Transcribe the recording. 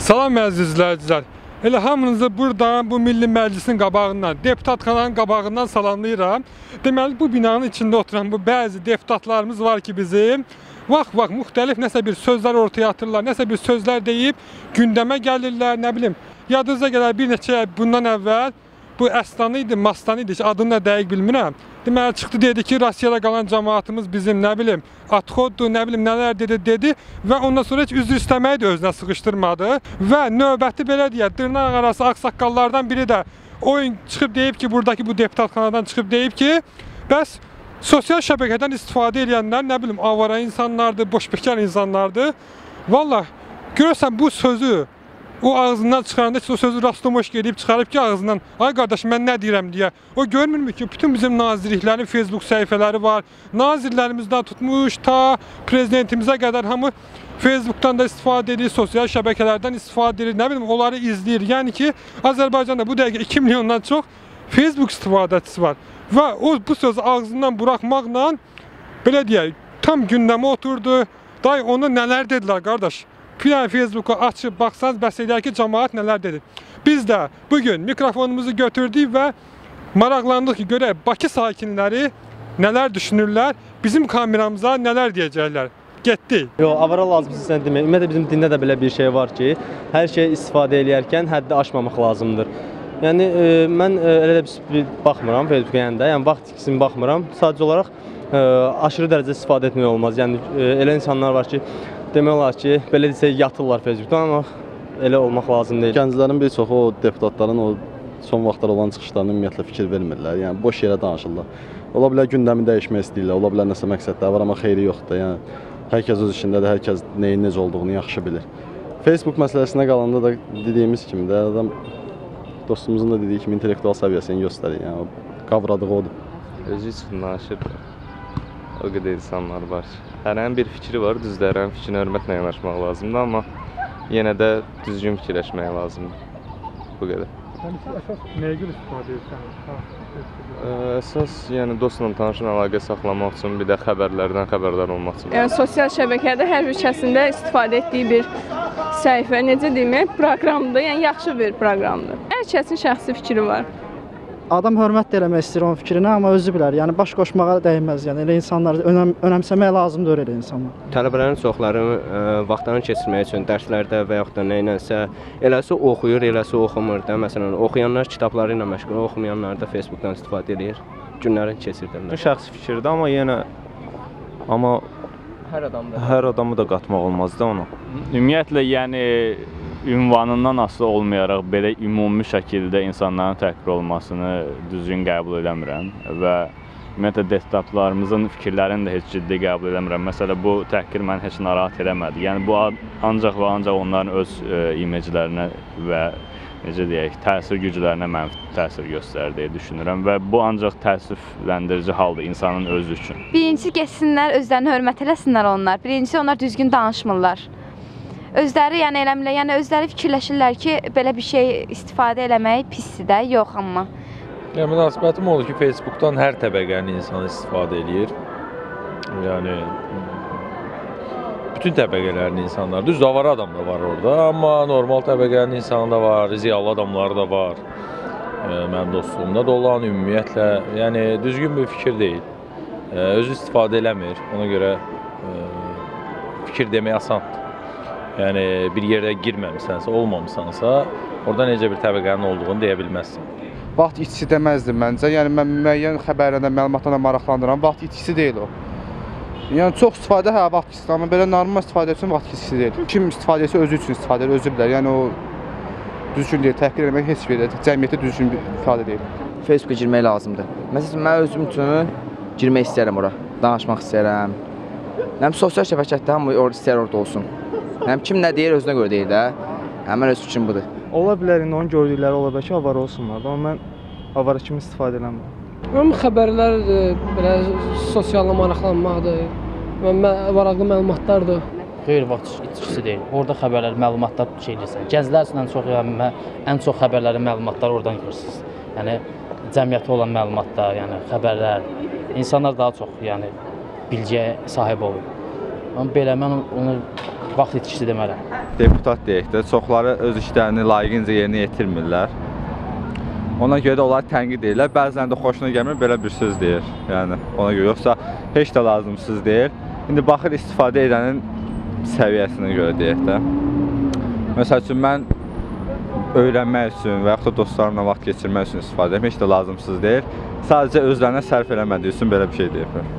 Salam əziz izləyicilər. Elə hamınızı buradan, bu Milli Məclisin qabağından, deputatxananın qabağından salamlayıram. Deməli, bu binanın içində oturan bu bəzi deputatlarımız var ki bizim, vaxt-vaxt müxtəlif nəsə bir sözlər ortaya atırlar, nəsə bir sözlər deyib gündəmə gəlirlər, nə bilim. Yadınıza gələr bir neçə bundan əvvəl bu Əstanı idi, Mastanı idi ki, adını da dəqiq bilmirəm. Deməli, çıxdı dedi ki, Rusiyada qalan cəmaatımız bizim, nə bilim, atxoddur, nə bilim, nələr dedi, dedi və ondan sonra heç üzr istəməyi də özünə sıxışdırmadı. Və növbəti belə deyək, dırnaq arası ağsaqqallardan biri də oyun çıxıb deyib ki, buradakı bu deputatxanadan çıxıb deyib ki, bəs sosial şəbəkədən istifadə edənlər, nə bilim, avara insanlardır, boşbekar insanlardır. Vallah, görürsən bu sözü o ağzından çıxaranda heç o sözü rastomoş gedib çıxarıb ki ağzından, ay qardaş mən nə deyirəm deyə. O görmürmü ki, bütün bizim nazirliklərin Facebook səhifələri var. Nazirlərimizdən tutmuş ta prezidentimizə qədər hamı Facebook'dan da istifadə edir, sosial şəbəkələrdən istifadə edir, nə bilim onları izləyir. Yəni ki, Azərbaycanda bu dəqiqə 2 milyondan çox Facebook istifadəçisi var. Və o bu sözü ağzından buraxmaqla belə deyək, tam gündəmə oturdu. Day onu nələr dedilər qardaş? Bir dənə Facebooku açıb baxsanız bəs eləyər ki, cəmaət nələr dedi. Biz də bugün mikrofonumuzu götürdük və maraqlandıq ki, görək Bakı sakinləri nələr düşünürlər, bizim kameramıza nələr deyəcəklər. Getdik. Yox, avara lazımsız sən demək. Ümumiyyətlə bizim dində də belə bir şey var ki, hər şeyə istifadə eləyərkən həddi aşmamaq lazımdır. Yəni mən elə də bir baxmıram Facebooka, yəni də, yəni vaxt itkisini baxmıram. Sadəcə olaraq aşırı dərəcədə istifadə etmək olmaz. Yəni elə insanlar var ki, demək olar ki, belə desək yatırlar Facebookdan, amma elə olmaq lazım deyil. Gənclərin bir çoxu o deputatların o son vaxtlar olan çıxışlarına ümumiyyətlə fikir vermirlər. Yəni boş yerə danışırlar. Ola bilər gündəmi dəyişmək istəyirlər, ola bilər nəsə məqsədləri var, amma xeyri yoxdur. Yəni hər kəs öz işindədir, hər kəs neyin necə olduğunu yaxşı bilir. Facebook məsələsinə qalanda da dediyimiz kimi də adam dostumuzun da dediyi kimi intellektual səviyyəsini göstərir. Yəni qavradığı odur. Özü üçün danışır. O qədər insanlar var. Hərənin bir fikri var, düzdür, hərənin fikrinə hörmətlə yanaşmaq lazımdır, amma yenə də düzgün fikirləşmək lazımdır. Bu qədər. Yəni sən əsas nəyə görə istifadə edirsən? Əsas, yəni dostla tanışla əlaqə saxlamaq üçün, bir də xəbərlərdən xəbərdar olmaq üçün. Yəni sosial şəbəkədə hər bir kəsin də istifadə etdiyi bir səhifə, necə deyim, proqramdır, yəni yaxşı bir proqramdır. Hər kəsin şəxsi fikri var. Adam hörmət də eləmək istəyir onun fikrinə, amma özü bilər. Yəni baş qoşmağa dəyməz. Yəni elə insanları önəmsəmək lazımdır elə insanlar. Tələbələrin çoxları vaxtlarını keçirmək üçün dərslərdə və yaxud da nə ilənsə, eləsi oxuyur, eləsi oxumur da. Məsələn, oxuyanlar kitabları ilə məşğul, oxumayanlar da Facebookdan istifadə eləyir, günlərini keçirirlər. Şəxsi fikirdir, amma yenə hər adamı da qatmaq olmaz da ona. Ümumiyyətlə, yəni ünvanından asılı olmayaraq belə ümumi şəkildə insanların təhqir olmasını düzgün qəbul eləmirəm və ümumiyyətlə deputatlarımızın fikirlərini də heç ciddi qəbul eləmirəm. Məsələ bu təhqir məni heç narahat eləmədi. Yəni bu ancaq və ancaq onların öz imeclərinə və necə deyək, təsir güclərinə mənfi təsir göstərir deyə düşünürəm və bu ancaq təəssüfləndirici haldır insanın özü üçün. Birincisi getsinlər, özlərini hörmət eləsinlər onlar. Birincisi onlar düzgün danışmırlar. Özləri yəni eləmirlər, yəni özləri fikirləşirlər ki, belə bir şey istifadə eləmək pisdir də, yox amma. Yəni münasibətim oldu ki, Facebookdan hər təbəqənin insanı istifadə eləyir. Yəni bütün təbəqələrin insanları, düzdür, avara adam da var orada, amma normal təbəqənin insanı da var, ziyalı adamları da var. Mənim dostluğumda da olan ümumiyyətlə, yəni düzgün bir fikir deyil. Özü istifadə eləmir, ona görə fikir demək asandır. Yəni bir yerə girməmisənsə, olmamışsansa, orada necə bir təbəqənin olduğunu deyə bilməzsən. Vaxt itkisi deməzdim məncə. Yəni mən müəyyən xəbərlərdən, məlumatlarla maraqlanıram. Vaxt itkisi deyil o. Yəni çox istifadə, hə, vaxt itkisi, amma belə normal istifadə üçün vaxt itkisi deyil. Kim istifadə etsə özü üçün istifadə edir, özü bilər. Yəni o düzgün deyil, təhqir eləmək heç bir cəmiyyətə düzgün bir ifadə deyil. Facebooka girmək lazımdır. Məsələn, mən özüm üçün girmək istəyirəm ora, danışmaq istəyirəm. Nəm sosial şəbəkədə hamı istəyir orada olsun. Həm kim nə deyir, özünə görə deyir də. Həmin öz fikrim budur. Ola bilər, indi onun gördükləri ola bilər ki, avara olsunlar da, amma mən avara kimi istifadə eləmirəm. Mənim xəbərlərdir, belə sosialla maraqlanmaqdır, maraqlı məlumatlardır. Xeyr, vaxt itkisi deyil. Orada xəbərlər, məlumatlar şey eləyirsən. Gənclər üçün ən çox, yəni, ən çox xəbərləri, məlumatları oradan görürsünüz. Yəni, cəmiyyətə olan məlumatlar, yəni xəbərlər. İnsanlar daha çox, yəni, bilgiyə sahib olur. Amma belə mən onu Vaxt itkisi demərəm. Deputat deyək də, çoxları öz işlərini layiqincə yerinə yetirmirlər. Ona görə də onları tənqid edirlər. Bəzilərinin də xoşuna gəlmir, belə bir söz deyir. Yəni ona görə yoxsa heç də lazımsız deyil. İndi baxır istifadə edənin səviyyəsinə görə deyək də. Məsəl üçün mən öyrənmək üçün və yaxud da dostlarımla vaxt keçirmək üçün istifadə edirəm. Heç də lazımsız deyil. Sadəcə özlərinə sərf eləmədiyi üçün belə bir şey deyiblər.